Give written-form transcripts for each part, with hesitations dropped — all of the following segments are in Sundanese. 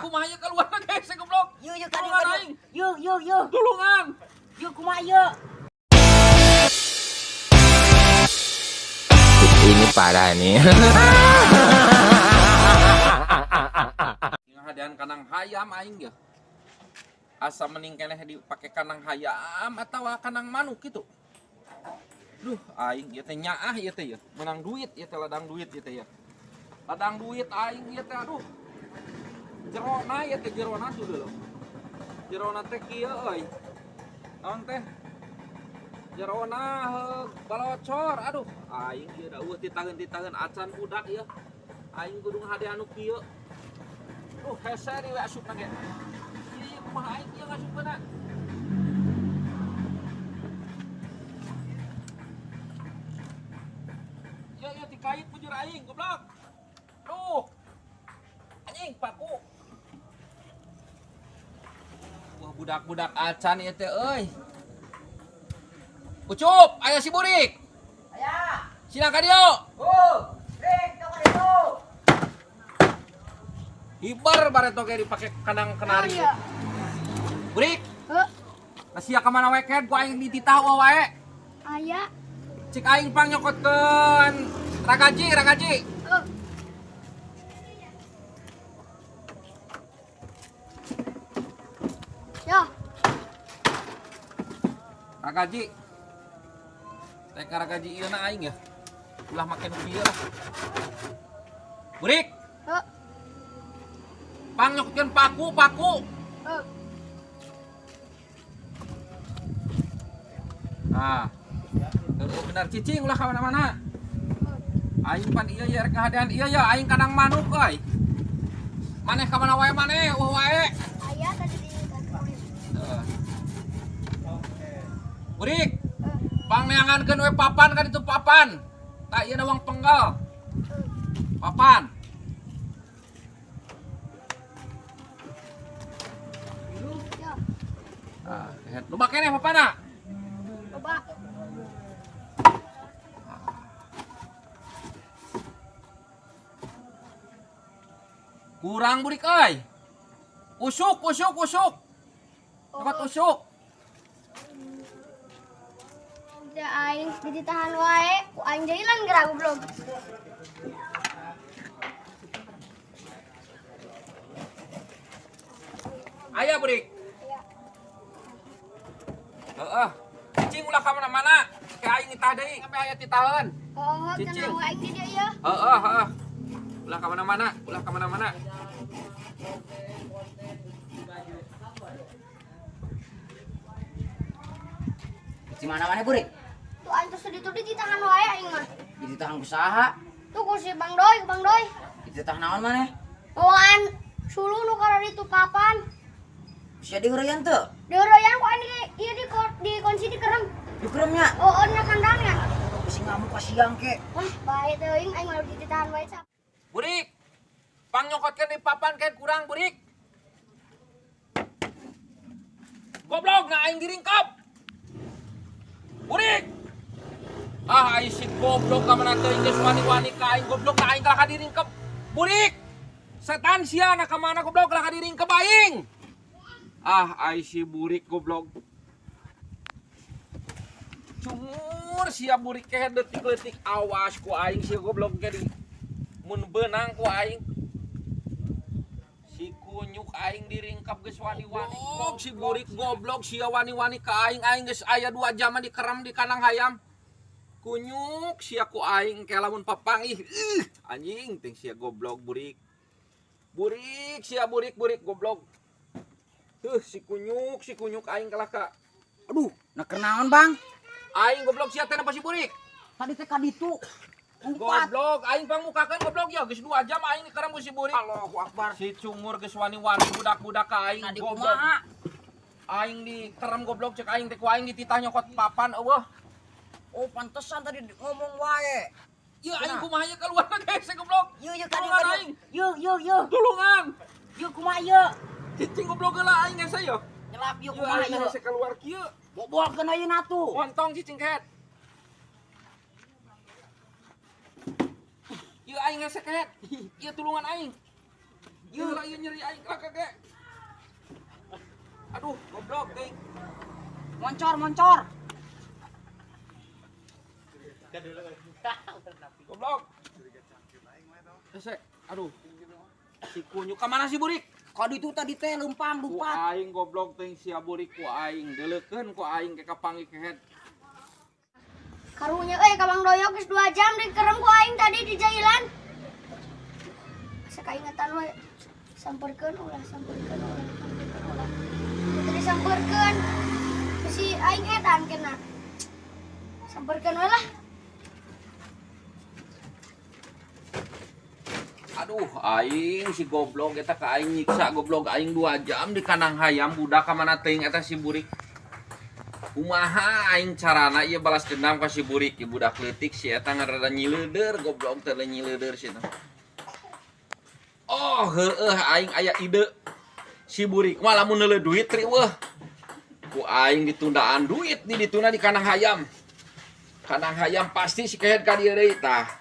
Aing kumaha ieu kaluar guys, goblok. Yeuh yeuh ka dieu Tulungan ka dieu. aing. Yeuh yeuh yeuh. Tulungan. Yeuh kumaha yeuh? Ini parah nih. Ngahadean kandang hayam aing ya. Asa mending keneh dipake kandang hayam atawa kandang manuk gitu. Duh, aing ieu teh nyaah ieu teh ya. Menang duit ieu teh, ladang duit ieu teh ya. Ladang duit aing ieu teh, aduh. Jerona ieu teh, jerona tuh dulu. Jerona teh kieu euy. Naon teh? Jerona heug balocor, aduh. Aing ieu da euweuh titaheun-titaheun acan budak ieu. Aing kudu ngahadean anu kieu. Duh, hese di we asupna ge. Ieu kumaha aing ieu ngasupkeunna? Ieu ieu dikait bujur aing, goblok. Duh. Anjing paku. Wah, budak-budak acan ieu teh euy. Ucup, aya si Burik. Aya. Sina ka dieu. Oh, rek ka ditu. Hibar bareto ge dipake kandang kenari. Iya. Burik, Heuh, nah sia ka mana wae ku aing dititah wae. Aya. Cik aing pang nyokotkeun ragaji, ragaji. Heuh. Ya, Ragaji. Teh ragaji ieu na aing ya. Ulah make nu kieu lah. Burik, heuh, pang nyokotkeun paku, paku. Heuh. Nah. Heuh, bener cicing ulah ka mana-mana. Aing pan ieu ya rek ngahadean ieu ya aing kandang manuk euy. Maneh ka mana wae maneh, euweuh wae. Aya tadi di kulit. Heeh. Burik, pang neangankeun we papan ka ditu papan. Tak ieu nawang penggal. Papan. Ya, Ah, loba keneh papana. Loba. Kurang burik euy. Usuk, usuk, usuk. Dapat usuk. Da aing dititahan wae, ku aing jailan geura goblok. Aya burik. Aya. Heeh. Cicing ulah ka mana-mana. Ke aing nitah deui, sampai aya titaheun. Oh, Cicing. tenang wae aing di dieu ya. Heeh, heeh. Ulah ka mana-mana, ulah ka mana-mana. Di mana-mana burik? Tuh aing terus ditu ditahan wae aing mah. Dititahan ku saha? Tuh ku si Bang Doi, Bang Doi. Dititah naon maneh? Bawaan sulu nu kararitu papan. Bisa diheureuyan teu? Diheureuyan ku aing di ieu di di kunci di kerem. Dikeremnya. Oh, oh, na kandangnya. Bisi ngamuk ka siang ke. Wah, bae teuing aing mah dititahan wae cap. Burik. Pang nyokotkeun di papan kan kurang burik. Goblok na aing diringkap. Burik. Ah, aing si goblok ka mana teuing geus wani-wani ka aing goblok na aing kalah ka diringkep. Burik. Setan sia na ka mana goblok kalah ka diringkep aing. Ah, aing si burik goblok. Cumur sia burik ke detik-detik awas ku aing sia goblok ke di mun beunang ku aing. Si kunyuk aing diringkap geus wani-wani. Goblok si burik goblok sia wani-wani ka aing, aing geus aya 2 jam dikeram di kandang hayam. Kunyuk sia ku aing ke lamun papanggih. Ih, anjing ting sia goblok burik. Burik sia burik burik goblok. Tuh si kunyuk aing kalah ka. Aduh, nah kenaon Bang? Aing goblok sia teh napa si burik? Tadi teh ka ditu. Empat. Goblok, aing pangmukakeun goblok ya geus 2 jam aing dikeram ku si burik. Allahu Akbar. Si cungur geus wani-wani budak-budak ka aing Nah di goblok. kumaha? Aing dikerem goblok cek aing teh ku aing dititah nyokot papan euweuh. Oh, pantesan tadi ngomong wae. Ieu aing kumaha ieu kaluar guys goblok. Yeuh yeuh ka dieu Tulungan ka dieu. aing. Yeuh yeuh yeuh. Tulungan. Yeuh kumaha yeuh? Cicing goblok heula aing hese yeuh. Nyelap yeuh Ieu kumaha aing yeuh? hese keluar kieu. Bobolkeun ayeuna tuh. Montong cicing kehet. Ieu aing hese kehet. Ieu tulungan aing. Ieu lah ieu nyeri aing lah kakek. Aduh, goblok teuing. Moncor, moncor. Goblok. Esek, aduh. Si kunyuk ka mana si burik? Kadu itu tadi teh lempang Ku lupa. aing goblok teuing sia burik ku aing. Deuleukeun ku aing ke kapanggih kehed. Karunya euy ka Mang Doyok geus 2 jam dikerem ku aing tadi di jailan. Asa kaingetan we samperkeun ulah samperkeun ulah samperkeun ulah. Teu disamperkeun. Si aing edan kena. Samperkeun we lah. Aduh, aing si goblok eta ka aing nyiksa goblok aing 2 jam di kandang hayam budak ka mana teuing eta si burik. Kumaha aing carana ieu balas dendam ka si burik ieu budak leutik si eta ngarada nyileuder goblok teh nyileuder si eta. Oh, heueuh aing aya ide. Si burik mah lamun neuleuh duit riweuh. Ku aing ditundaan duit di ditunda di kandang hayam. Kandang hayam pasti si kehed ka dieu deui tah.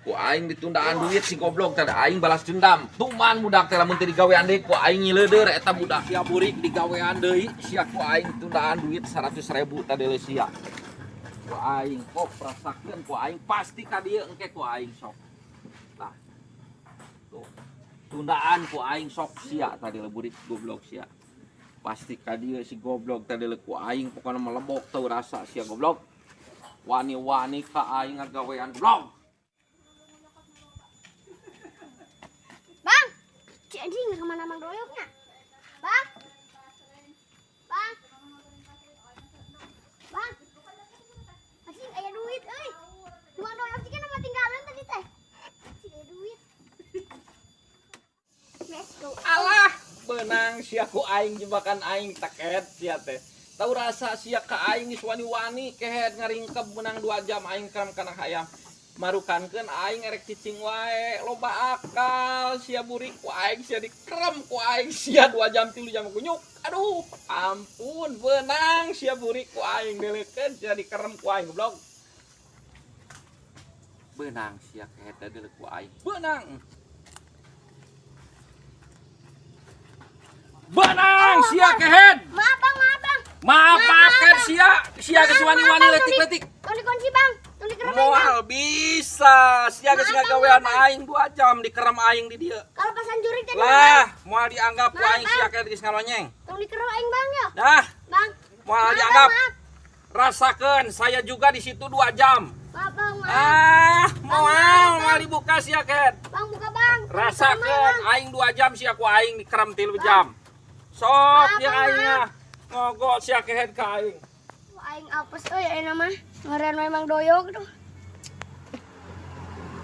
Ku aing ditundaan duit si goblok teh aing balas dendam. Tuman budak teh lamun teu digawean deui ku aing nyileuder eta budak sia burik digawean deui sia ku aing ditundaan duit 100.000 tadi leuh sia. Ku aing kok rasakeun ku aing pasti ka dieu engke ku aing sok. Tah. Tuh. Tundaan ku aing sok sia tadi leuh burik goblok sia. Pasti ka dieu si goblok tadi leuh ku aing pokona melebok teu rasa sia goblok. Wani-wani ka aing ngagawean goblok. Bang, si anjing kemana Mang Doyoknya? Bang, bang, bang, anjing aya duit, euy. Mang Doyok sih kan tinggalan tadi teh. Anjing aya duit. Let's go. Alah, benang sia ku aing jebakan aing taket sia teh. Tahu rasa sia ka aing geus wani-wani kehed ngaringkeb menang 2 jam aing keram kana hayam. Marukankeun aing erek cicing wae, loba akal sia burik ku aing sia dikerem ku aing sia 2 jam 3 jam kunyuk. Aduh, ampun benang sia burik ku aing deuleukeun sia dikerem ku aing goblok. Benang sia kehed deuleuh ku aing. Benang. Benang sia kehed. Maaf bang, maaf bang. Maaf, maaf kan sia, sia Maaf, geus wani-wani maaf, Bang. letik-letik. Tong dikunci bang, tong dikerem aing, bang. Moal bisa, sia geus Maaf, Bang, ngagawean maaf, Bang. aing 2 jam dikerem aing di dieu. Kalau pasan jurik tadi bang. Lah, moal dianggap ku Maaf, aing sia Bang. kehed geus ngalonyeng. Tong dikerem aing bang ya. Dah, Bang. moal Maaf, dianggap. Bang, maaf. Rasakeun saya juga di situ 2 jam. Maaf bang, maaf. Ah, moal maaf, moal dibuka sia kehed. Bang buka bang. Tong dikerem aing, Rasakeun Bang. aing 2 jam sia ku aing dikerem 3 jam. Sok Maaf, jeung Bang, aing mah. Ngogo sia kehed ka aing. Wah, aing apes euy ayeuna mah. Ngaran memang doyok tuh.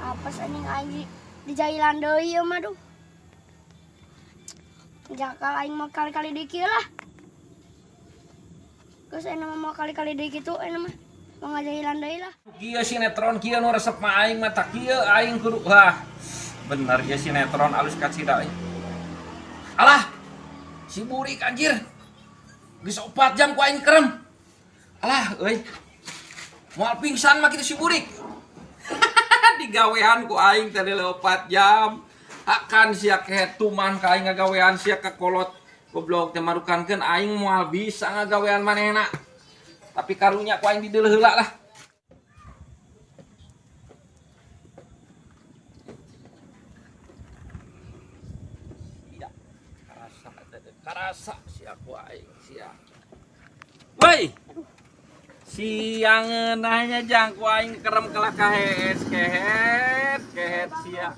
Apes anjing aing di jailan deui ieu mah duh. Jakal aing mau kali-kali deui kieu lah. Geus ayeuna mah mau kali-kali deui kitu ayeuna mah. Mau ngajailan deui lah. Kieu sinetron kieu nu resep mah aing mah tak kieu aing kudu wah. Bener ya sinetron alus kacida euy. Alah. Si burik anjir. Geus 4 jam ku aing kerem. Alah euy. Moal pingsan mah kitu si burik. Digawean ku aing tadi 4 jam. Akan sia kehed tuman ka aing ngagawean sia ka kolot. Goblok teh marukankeun aing moal bisa ngagawean manehna. Tapi karunya ku aing dideuleuh heula lah. Ya, karasa teh karasa sia ku aing sia. Woi. Siang ngeunahnya jang ku aing kerem kelak kahes kehed kehed sia.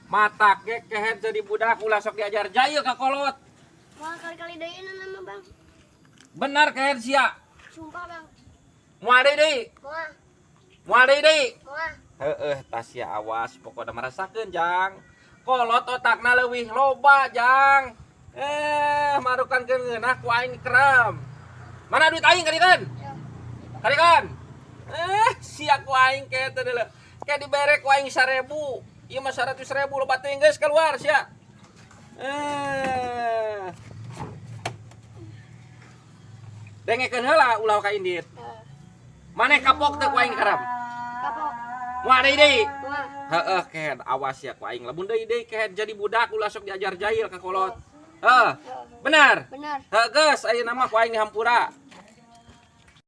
Mata ge kehed jadi budak ulah sok diajar jaya ka kolot. Moal kali-kali deui na mah bang. Benar kehed sia. Sumpah bang. Moal deui deui. Moal, Moal deui deui. moal. Heeh, tas sia awas pokokna merasakeun jang. Kolot otakna leuwih loba jang. Marukankeun ngeunah ku aing dikerem. Mana duit aing kadikeun? Ya. Kadikeun. Sia ku aing ke teh deuleu. Ke dibere ku aing 1000. Ieu mah 100.000 loba teuing geus keluar sia. Dengekeun heula ulah ka indit. Maneh kapok teu ku aing kerem? Kapok. Moal deui deui. Moal. Heeh, kehed, awas ya ku aing. Lamun deui deui kehed jadi budak, ulah sok diajar jahil ka kolot. Heuh. Benar. Benar. Heuh, geus ayeuna mah ku aing dihampura.